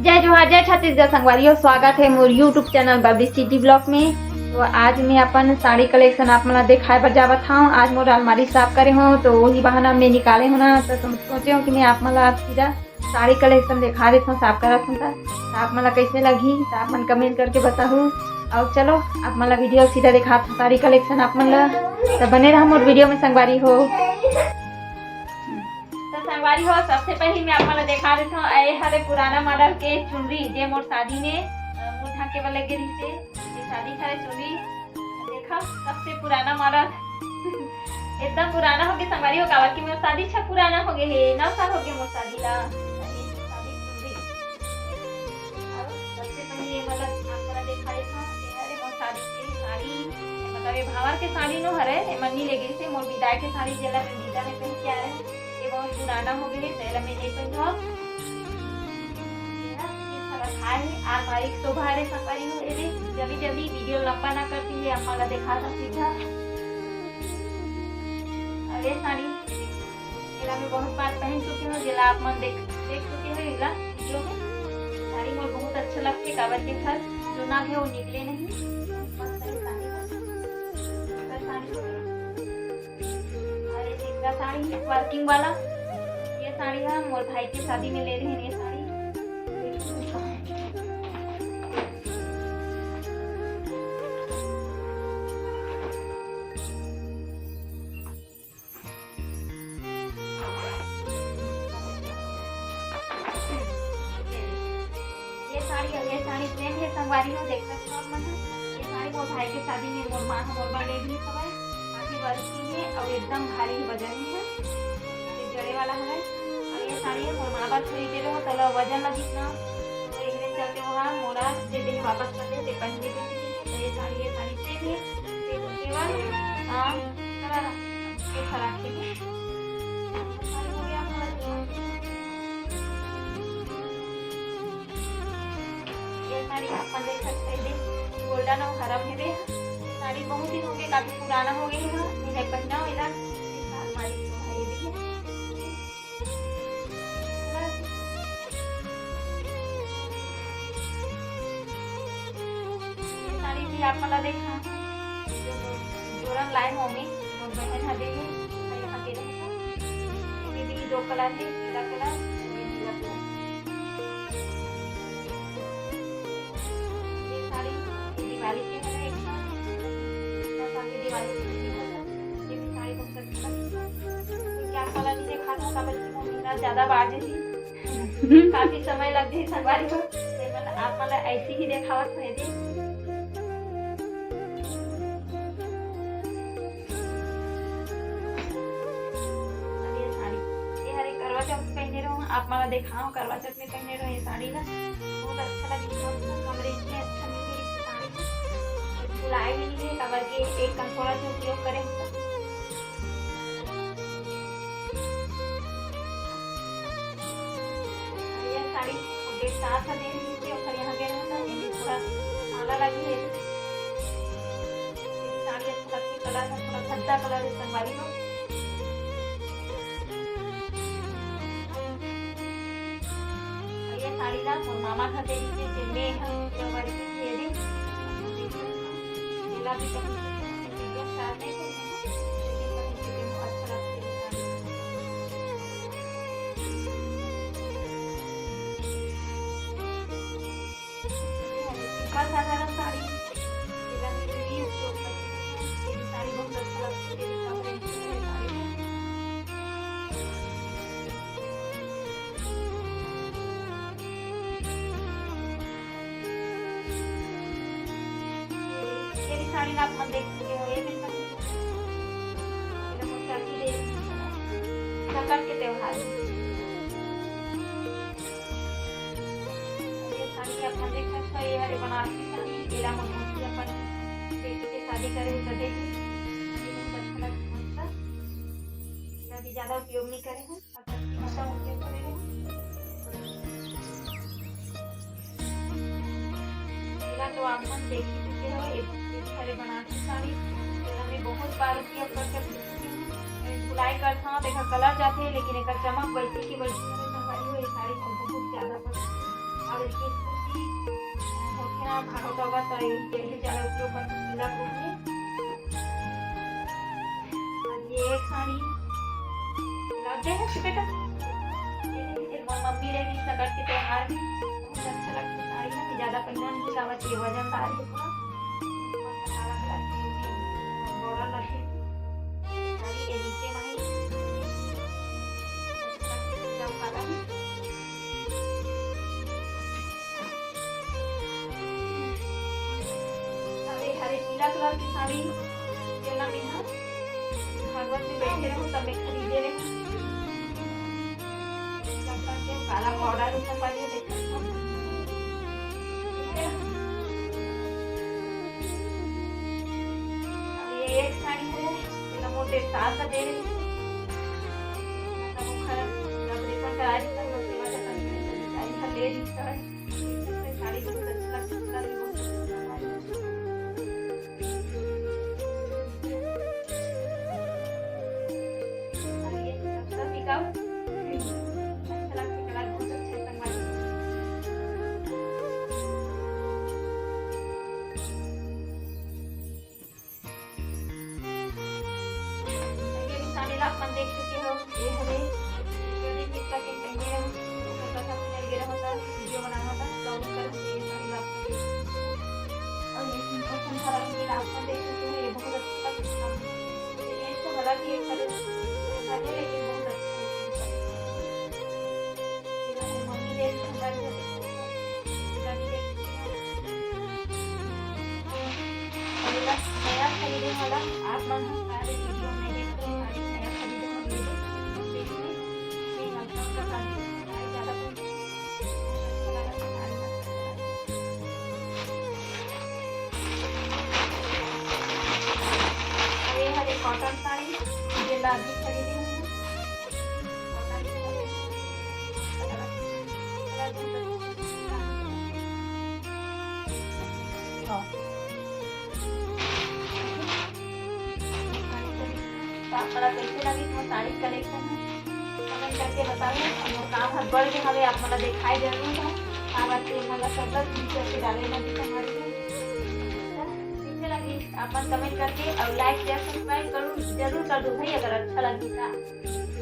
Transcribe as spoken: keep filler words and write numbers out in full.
जय जोहार, जय छत्तीसगढ़ संगवारी हो, स्वागत है मोर YouTube channel Babli city blog में। तो आज मैं अपन साड़ी कलेक्शन आप मन ला देखाए बर जावत हूँ। आज मोर अलमारी साफ करे हूँ, तो वही बहाना में निकाले हूँ ना, तो तुम सोचे हूँ कि मैं आप मन ला आज सीधा साड़ी कलेक्शन देखा देत हूँ, साफ करत हूँ। तो आप मन ला कैसे लगही, तो आप मन कमेंट करके बताहू। और चलो, आप मन ला वीडियो सीधा देखात हूँ साड़ी कलेक्शन आप मन ला, तो बने रहा मोर वीडियो में संगवारी हो। तो संगवारी हो, सबसे पहले मैं आप मन ला देखा देत हूँ, ये हरे पुराना मॉडल के चुनरी, जे मोर शादी में, अ, मुंह ढाके वाले गिरी से, ये शादी हरे चुनरी, देखा, सबसे पुराना मॉडल। एकदम पुराना हो गए संगवारी हो, काबर कि मोर शादी छह पुराना हो गए हे, नौ साल हो गए मोर शादी ला। शादी चुनरी। और सबसे पहले ये मतलब आप मन ला देखा देत हूँ, ये हरे मोर शादी के साड़ी, मतलब ये भांवर के साड़ी नो हरे, ये मन नी ले गई से, मोर विदाई के साड़ी जेला मैं विदा में पहन के आ रहे, ये बहुत पुराना हो गए, तो एला मैं नहीं पहनवा। ये हर ये सारा खाए हे, आर बारीक शोभा रे संगवारी हो, ये देख, जल्दी जल्दी वीडियो लंबा ना करती हुए आप मन ला देखा था सीधा। अब ये साड़ी, एला मैं बहुत बार पहन चुके हूँ, जेला आप मन देख, देख चुके हो एला वीडियो में। साड़ी मोर बहुत अच्छा लगथे, काबर के हर जो ना है वो निकले नहीं। मस्त है साड़ी, मस्त साड़ी। और ये दूसरा साड़ी है वर्किंग वाला। ये साड़ी हम मोर भाई के शादी में ले रहे हैं, ये साड़ी। ये साड़ी, ये साड़ी प्रेम है संगवारी हो, देख सकते हो आप मन। ये साड़ी मोर भाई के शादी में मोर माँ ह मोर बर ले रही हवय। काफी बड़ी है और एकदम भारी वजन है, ये जड़े वाला है। और ये साड़ी है मोर माँ बर खरीदे रहो, तो ला वजन लगिस ना, तो एक दिन चलते वहाँ मोला दे दे वापस कर दे, दे पहन दे दे। तो ये साड़ी, ये साड़ी प्रेम है, ये केवल, आ, कलर ये खराब है। ये साड़ी आप मन देख सकते हैं, गोल्डन और हरा में हवे। साड़ी बहुत दिन हो गए, काफी पुराना हो गए है, मैं पहना हूँ इधर। ये साड़ी हमारी तो है, ये देखिए। ये साड़ी भी आप मन ला देखा, जोरन लाए हो में, मोर बहन ह दे हे, और यहाँ के रहता। ये भी दो कलर है, पीला कलर और ये नीला कलर। ये साड़ी दिवाली के है, एक साथ, एक साथ दिवाली के लिए है। ये भी साड़ी बहुत अच्छा लगता है। ये क्या कलर नहीं देखा था, काबर कि मम्मी ना ज्यादा बार जैसी काफी समय लग गई संगवारी हो, ते मन आप मन ला ऐसी ही देखावत रहे दे। अब ये साड़ी, ये हरे करवा चौथ पहने रहो, आप मन ला देखाओ, करवा चौथ में पहने रहो ये साड़ी ला, बहुत अच्छा लगी, मस्त कमरे में अच्छा मिली ये साड़ी। फुलाए भी नहीं है, काबर के एक कंसोड़ा से उपयोग करे हम। ये साड़ी डेढ़ साल से दे रही थी, ओकर यहाँ गए रहता, एमे थोड़ा माला लगी है। ये साड़ी अच्छा लगती, कलर है थोड़ा भद्दा कलर है, संगवारी हो। ये साड़ी ला मोर मामा घर दे रही थी, फिर मैं हम जो बड़ी थी, ये दे, ये ला भी पहन के, ये साथ में पहने हैं, लेकिन पहन के अच्छा लगता है ये साड़ी। सिंपल साधारण साड़ी, ये भी उपयोग कर सकते हैं। ये भी साड़ी बहुत अच्छा लगता है, ये भी कम रेंज में है साड़ी। ये भी साड़ी आप मन देख चुके हो, ये भी संगवारी हो, ये भी संगवारी हो, संकट के त्योहार। ये साड़ी आप मन देख सकते हो, ये हरे बनारसी साड़ी, एला मोर मौसी अपन बेटी के शादी करे हुए दे दी। ये बहुत अच्छा लगता है, इसका भी ज्यादा उपयोग नहीं करे हैं। एला तो आप मन देख ही चुके हो, एक, एक हरे बनारसी साड़ी, एला मैं बहुत बार उपयोग कर चुकी हूँ। मैं धुलाई करता हूँ, देखा कलर जाते हैं, लेकिन एक चमक वैसे की वैसे है, संगवारी हो, ये साड़ी को बहुत ज्यादा पसंद है। और होथे ना, भागवत होगा तो ये जल्दी चला उसके ऊपर पीला को भी। और ये एक साड़ी लग गए है बेटा, ये मोर मम्मी रे भी सगट के त्योहार में बहुत अच्छा लगता साड़ी ना, कि ज्यादा पहनना नहीं चाहत, ये वजनदार है थोड़ा। काला कलर के बॉर्डर लगे साड़ी के नीचे में ही। अरे हरे पीला कलर की साड़ी, जेला मैं ह भागवत में बैठे रहूं तब मैं खरीदे रहूं। काला बॉर्डर ऊपर वाली देखो। अब ये एक साड़ी है, ये तो मोटे सास का दे रही है। मतलब वो खराब, जब रिफंड करा दी, तब वो सेवा का कंपनी से बेचारी का ले ली है। साड़ी बहुत अच्छा लगता है, बहुत अच्छा लगता है। ये भी साड़ी ला अपन देख चुके हो, ये हवे। ये भी कितना के पहने रहो, तो कथा सुनने गे रहो था, वीडियो बनाना था, तो उस तरह से ये साड़ी ला अपन देख चुके हो। और ये सिंपल सिंपल वाला भी ला अपन देख चुके हो, ये बहुत अच्छा लगता है। ये तो बड़ा भी एक कलर है, लेकिन बहुत अच्छा है। ये हमारी मम्मी ने भी हमारे घर पे पूजा भी देखी है। और ये बस नया खरीदे वाला, आप मन हम सारे वीडियो में देखते हैं, सारे नया खरीदे वाले वीडियो देखते हैं। ये हम सब का साथ सारे ज्यादा कोई अच्छा लगा तो सारे का अच्छा लगा। और ये हरे कॉटन साड़ी, ये लागी खरीदे हुए हैं। तो आप मन ला कैसे लगिस मोर साड़ी कलेक्शन है, कमेंट करके बताओ। और मोर काम हर बढ़ गे हवे, आप मन ला दिखाई जरूर है। आप मन ला सब चीज करके डाले ना दिखा हमारे को। कैसे लगिस आप मन कमेंट करके और लाइक शेयर सब्सक्राइब करूँ जरूर कर दो भाई, अगर अच्छा लगी तो।